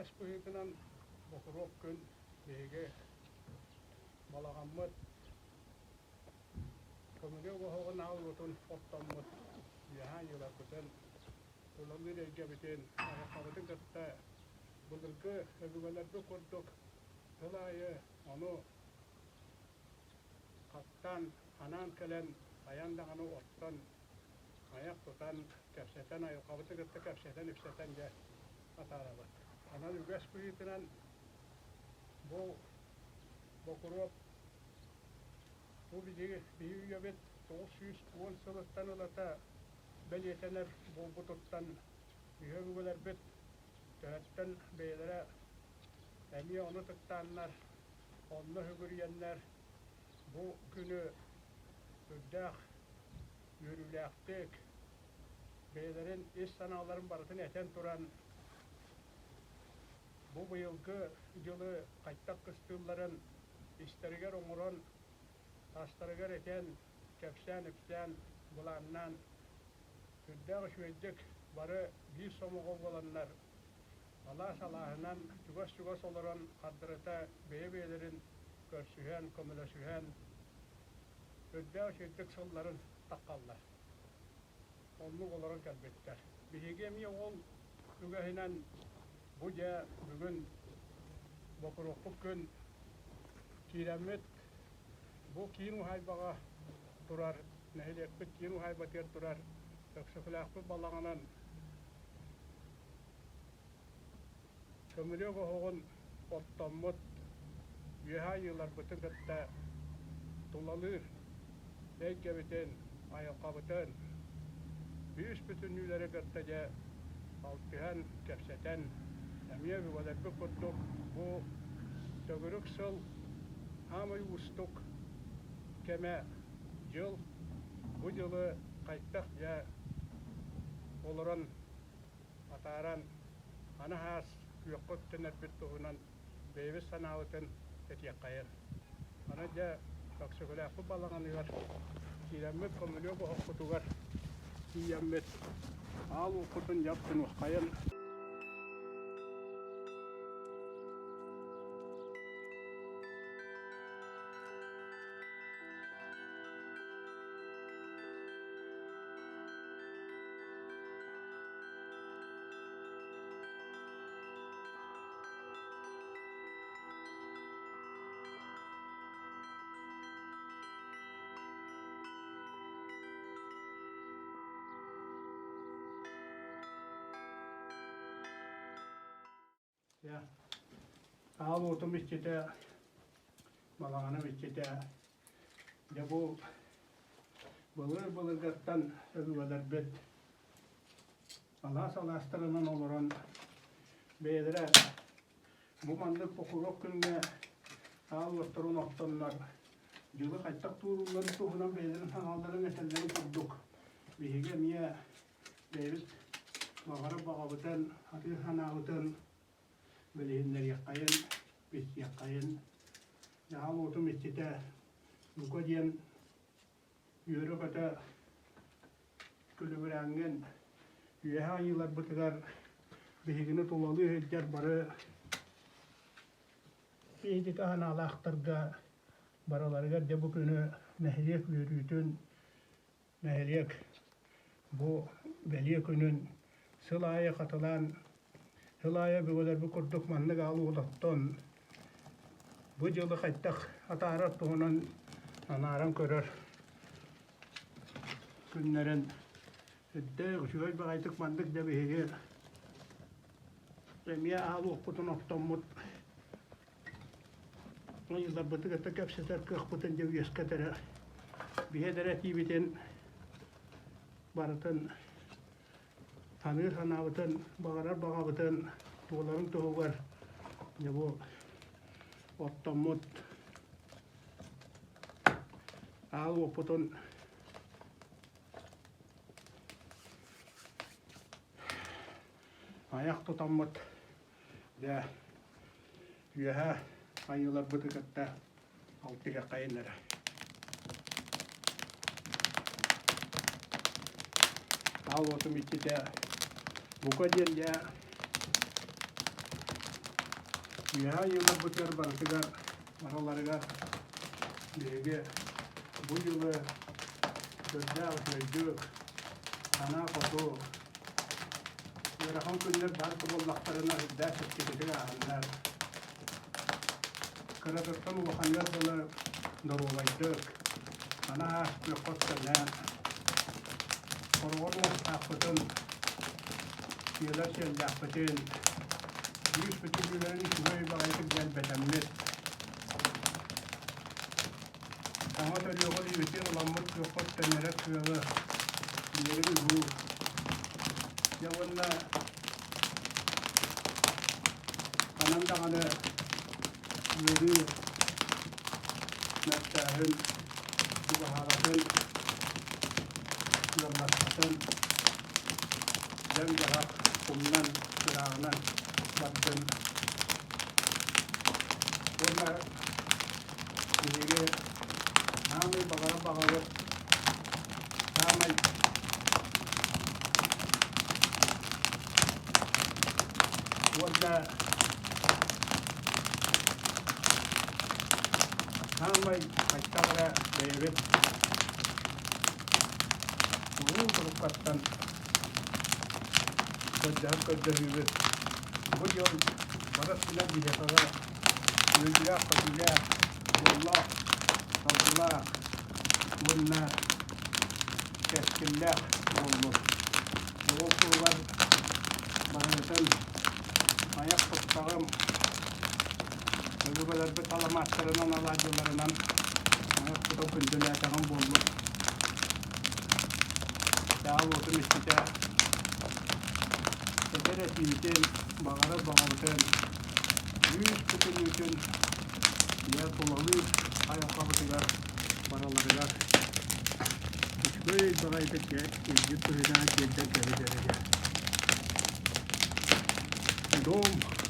Үгэс быһыытынан Бокуруоп күн биһиги балаҕаммыт көмүлүөк оһоҕун аал уотун оттоммут үөһээ айыыларбытын, тулалыыр эйгэбитин, айылҕабытын кытта былыргы өбүгэлэрбит курдук сыл аайы ону хаттаан, анаан кэлэн хайаан даҕаны оттон, айах тутан, кэпсэтэн, айылҕабытын кытта кэпсэтэн-ипсэтэн дьэ атаарабыт. Онон үгэс быһыытынан бу Бокуруоп бу биһиги үйэбит 910 сылыттан ылата бэлиэтэнэр буолбутуттан үһү өбүгэлэрбит төһөттөн бэйэлэрэ эмиэ ону ытыктааннар, онно сүгүрүйэннэр бу күнү сүрдээх үөрүүлээхтик бэйэлэрин ис санааларын барытын этэн туран бу быйылгы дьылы хайдах кыстыылларын истэригэр оҥорон, тастарыгар этэн, кэпсээн-ипсээн, былааннаан сүрдээх үчүгэйдик бары биир сомоҕо буоланнар алаас алааһынан чугас-чугас олорон хардарыта бэйэ-бэйэлэрин көрсүһэн, көмөлөсүһэн сүрдээх үчүгэйдик сылларын таххаллар. Оннук олорон кэлбиттэр. Биһиги эмиэ ол үгэһинэн бу дьэ бүгүн Бокуруоппут күн киирэммит бу киин уһаайбаҕа турар, нэһилиэкпит киин уһаайбатыгар турар Өксөкүлээхпит балаҕанын Көмүлүөк оһоҕун оттоммут үөһээ айыыларбытын кытта тулалыыр эйгэбитин, айылҕабытын бүүс-бүтүннүүлэри кытта дьэ алтыһан, кэпсэтэн, эмиэ өбүгэлэрбит курдук бу төгүрүк сыл саамай уустук кэмэ дьыл. Бу дьылы хайдах дьэ олорон атааран, аны хаас күөххэ үктэнэрбит туһунан бэйэбит санаабытын этиэххэйин. Аны дьэ Өксөкүлээхпит балаҕаныгар киирэммит көмүлүөк оһохпутугар тиийэммит аал уоппутун дьап гынуоххайын. Аал уотум иччитэ, балаҕаным иччитэ, дьэ бу былыр-былыргаттан өбүгэлэрбит алаас алаастарынан олорон бэйэлэрэ бу маннык бокуруоп күҥҥэ аал уоттарын оттоннор дьылы хайдах туоруулларын туһунан бэйэлэрин санааларын этэллэрин курдук биһиги эмиэ бэйэбит баҕара баҕабытын, атыы санаабытын билиһиннэриэххэйин, билсиэххэйин. Аал уотум иччитэ Лука диэн үөрэ-көтө күлүбүрээҥҥин үөһэ айыыларбытыгар биһигини тулалыы сылдьар бары физика санаалаахтарга барыларыгар дьэ бу күнү нэһилиэк үөрүүтүн Нэһилиэк бу бэлиэ күнүн сыл аайы хатылаан, сыл аайы өбүгэлэрбит курдук маннык аал уолаттан бу дьылы хайдах атаарар туһунан анааран көрөр күннэрин үрдээх үчүгэй баҕайытык маннык да биһиги эмиэ аал уоппутун оттоммут Ыйылларбыты кытта кэпсэтэр кыахпытын дьэ үөскэтэрэ биһи эрэ этиибитин барытын саныыр санаабытын, баҕарар баҕабытын туоларын туһугар дьэ бу оттоммут аал уоппутун айах тутаммыт Дьэ, үөһэ айыыларбыты кытта алтыһыаххайын эрэ. Аал уотум иччитэ бука диэн дьэ. Үөһээ айыыларбытыгар барытыгар барыларыгар биһиги бу дьылы сүрдээх үчүгэйдик, санаа хоту, ыарахан күннэр баар да буоллахтарына үрдээх чэпчэкитик ааһаннар, кыратыттан улаханыгар дылы доруобайдык, санаа ааспыахха үктэнэн, хороҕор муостаахпытын, сиэлэр сиэллээхпитин, Үүс бүтүннүүлэрин үчүгэй баҕайытык дэлбэтэммит, саҥа төрүөҕү илиибитин ыламмыт күөххэ үктэннэрэр кыаҕы биэрин уһуу. Дьэ уонна ханан даҕаны ыарыы, мөлтөөһүн, чугаһаабатын, ыалласпатын Дьаҥ-дьаһах умнан, ырааҕынан бардын. Уонна биһиги саамай баҕара баҕабыт, саамай уонна саамай хайдах эрэ бэйэбит Улуу туруккаттан көрдөһөр көрдөһүүбүт бу дьон бары өттүнэн биһиэхэҕэ үөрүүлээх-көтүүлээх, дьоллоох, соргулаах уонна кэскиллээх буоллун. Ол туһугар барыгытын айах туттаҕым, өбүгэлэрбит аламааттарынан, алаадьыларынан айах тутан күндүлээтэҕим буоллун. Даал уотун иччитэ этэр этиитин, баҕарар баҕабытын, үүс бүтүннүүтүн ийэ тулалыыр айылҕабытыгар барыларыгар үчүгэй баҕайытык илдьит быһыытынан тиэрдэн кэбиһэрэ. Дом.